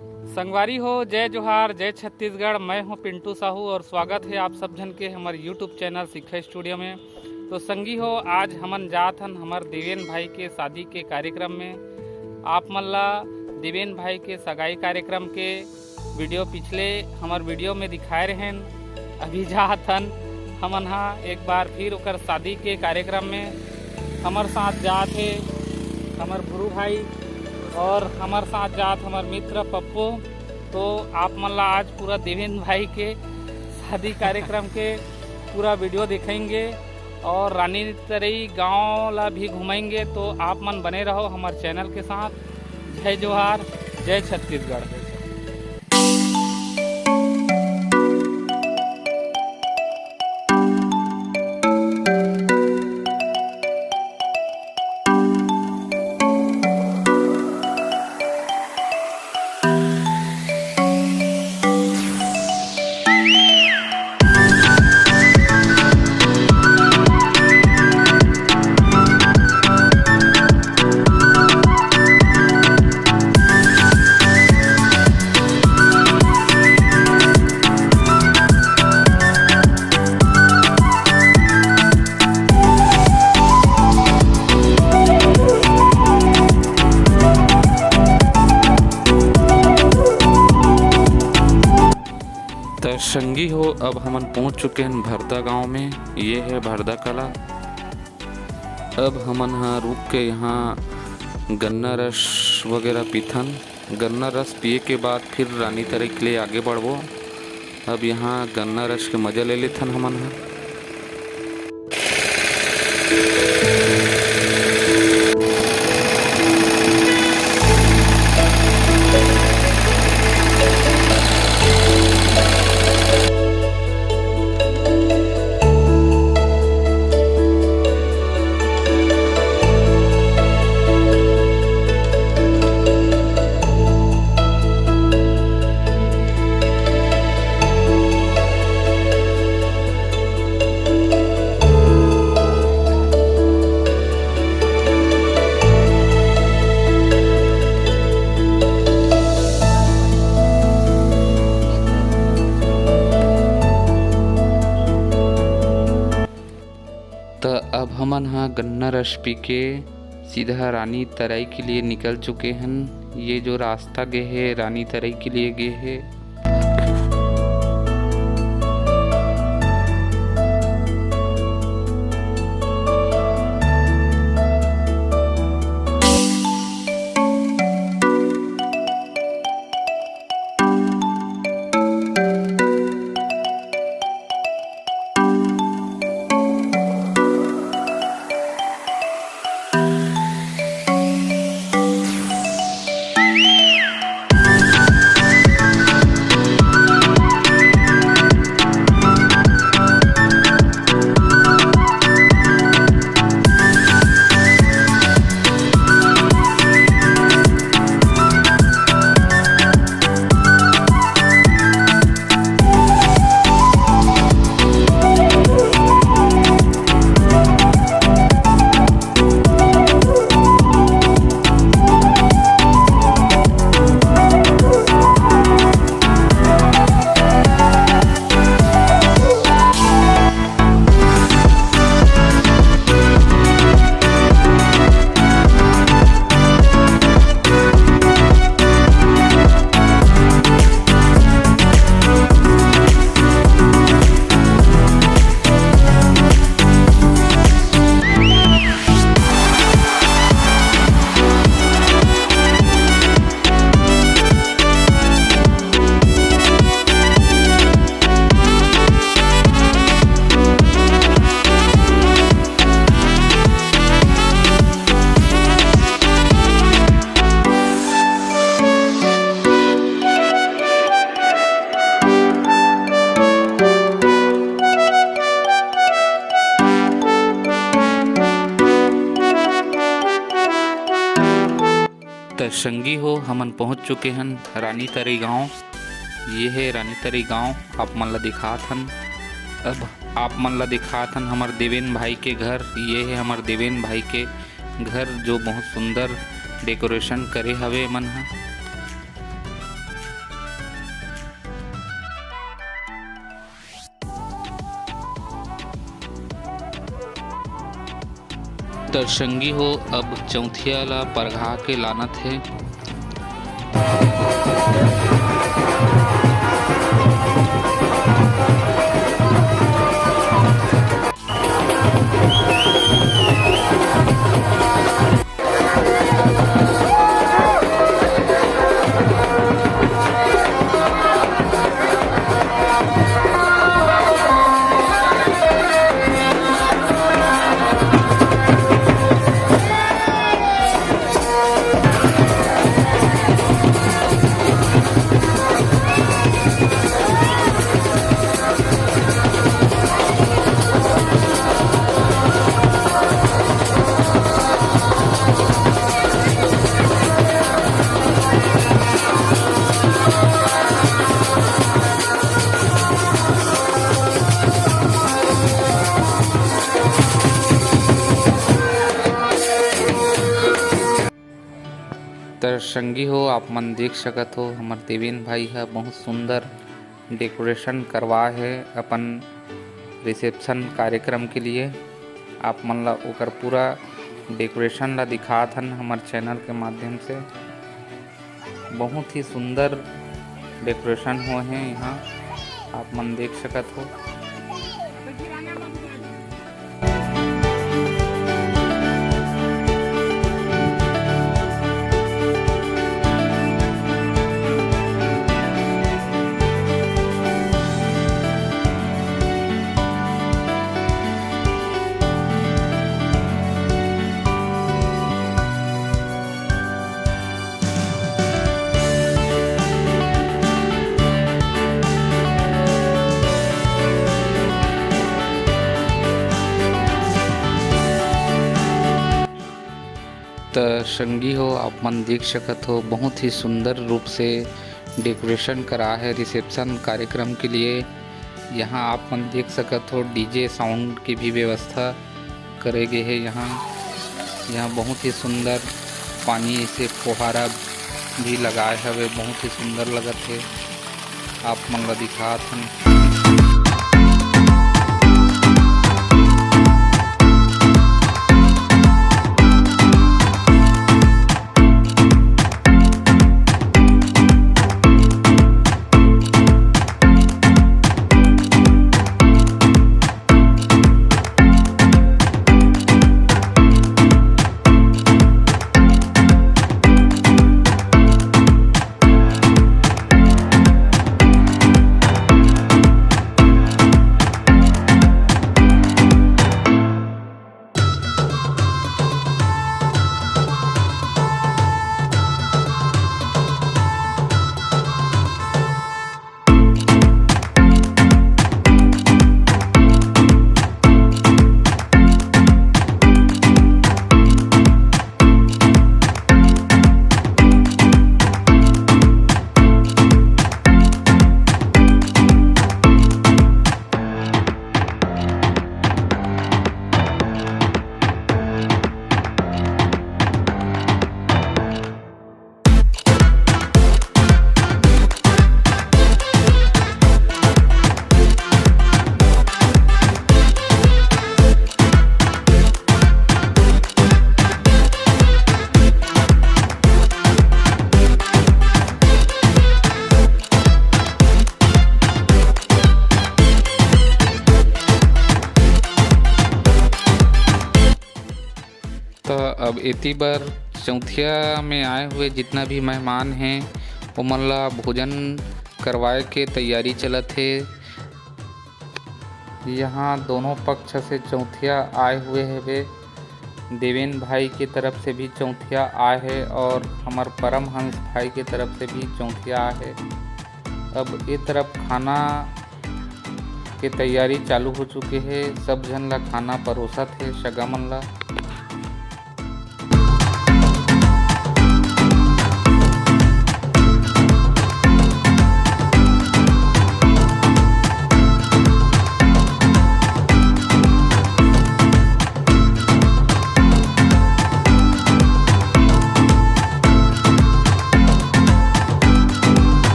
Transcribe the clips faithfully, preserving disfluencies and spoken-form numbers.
संगवारी हो, जय जोहार, जय छत्तीसगढ़। मैं हूं पिंटू साहू और स्वागत हे आप सब झन के हमर YouTube चैनल शिक्षा स्टूडियो में। तो संगी हो, आज हमन जात हन हमर देवेन भाई के शादी के कार्यक्रम में। आप मन ला देवेन भाई के सगाई कार्यक्रम के वीडियो पिछले हमर वीडियो में दिखाए रहेन। अभी जात हन हमन हा एक बार फिर ओकर शादी के कार्यक्रम में। हमर साथ जात हे हमर गुरु भाई और हमर साथ जात हमर मित्र पप्पू। तो आप मन ला आज पूरा देवेंद्र भाई के शादी कार्यक्रम के पूरा वीडियो दिखाएंगे और रानी तरई गांव ला भी घुमाएंगे। तो आप मन बने रहो हमर चैनल के साथ। जय जोहार, जय छत्तीसगढ़। त संगी हो, अब हमन पहुंच चुके हैं भरदा गांव में। ये है भरदा कला। अब हमन ह रुक के यहाँ गन्ना रस वगैरह पीथन। गन्ना रस पिए के बाद फिर रानी तरई के लिए आगे बढ़बो। अब यहाँ गन्ना रस के मजा ले लेथन हमन ह। त अब हमन ह गन्ना रस पी के सीधा रानी तरई के लिए निकल चुके हन। ये जो रास्ता गे हे, रानी तरई के लिए गे हे। त संगी हो, हमन पहुंच चुके हन रानी तरई गांव। ये है रानी तरई गांव, आप मन ला दिखात हन। अब आप मन ला दिखात हन हमर देवेन भाई के घर। ये है हमर देवेन भाई के घर, जो बहुत सुंदर डेकोरेशन करे हवे मन ह। त संगी हो, अब चौथिया ला परघा के लानत हे। त संगी हो, आप मन देख सकत हो, हमर देवेन भाई ह बहुत सुंदर decoration करवाए हे अपन reception कार्यक्रम के लिए। आप मन ला ओकर पूरा decoration ला दिखात हन हमर channel के माध्यम से। बहुत ही सुंदर decoration होए हे यहाँ, आप मन देख सकत हो। त संगी हो, आप मन देख सकत हो, बहुत ही सुंदर रूप से decoration करा हे reception कार्यक्रम के लिए। यहाँ आप मन देख सकत हो, DJ sound के भी व्यवस्था करे गे हे। यहाँ, यहाँ बहुत ही सुंदर पानी से फुहारा भी लगाए हवे, बहुत ही सुंदर लगत हे। आप मन ला दिखात हन। त अब एती बर चौथिया में आए हुए जितना भी मेहमान हैं, ओमन ला भोजन करवाए के तैयारी चलत हे। यहाँ दोनों पक्ष से चौथिया आए हुए हवे। देवेन भाई के तरफ से भी चौथिया आए हे और हमर परमहंस भाई के तरफ से भी चौथिया आए हे। अब ए तरफ खाना के तैयारी चालू हो चुके हे। सब झन ला खाना परोसत हे, सगा मन ला।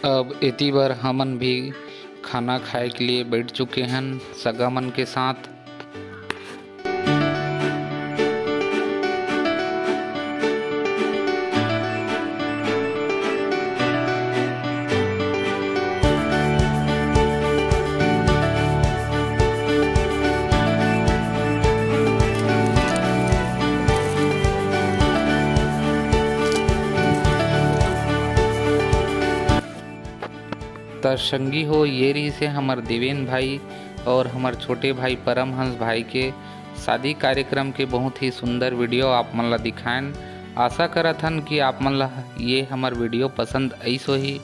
अब एती बर हमन भी खाना खाए के लिए बैठ चुके हन सगा मन के साथ। त संगी हो, ये रहिसे हमर देवेन भाई और हमर छोटे भाई परमहंस भाई के शादी कार्यक्रम के बहुत ही सुंदर वीडियो आप मन ला दिखाएन। आशा करत हन कि आप मन ला ये हमर वीडियो पसंद आइस होही।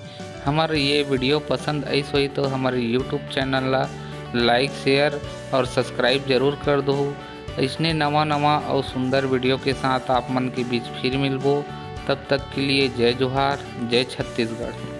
हमर ये वीडियो पसंद आइस होही तो हमर YouTube चैनल ला लाइक, शेयर और सब्सक्राइब जरूर कर दो। इसने नवा नवा और सुंदर वीडियो के साथ आप मन के बीच फिर मिलबो। तब तक के लिए जय जोहार, जय छत्तीसगढ़।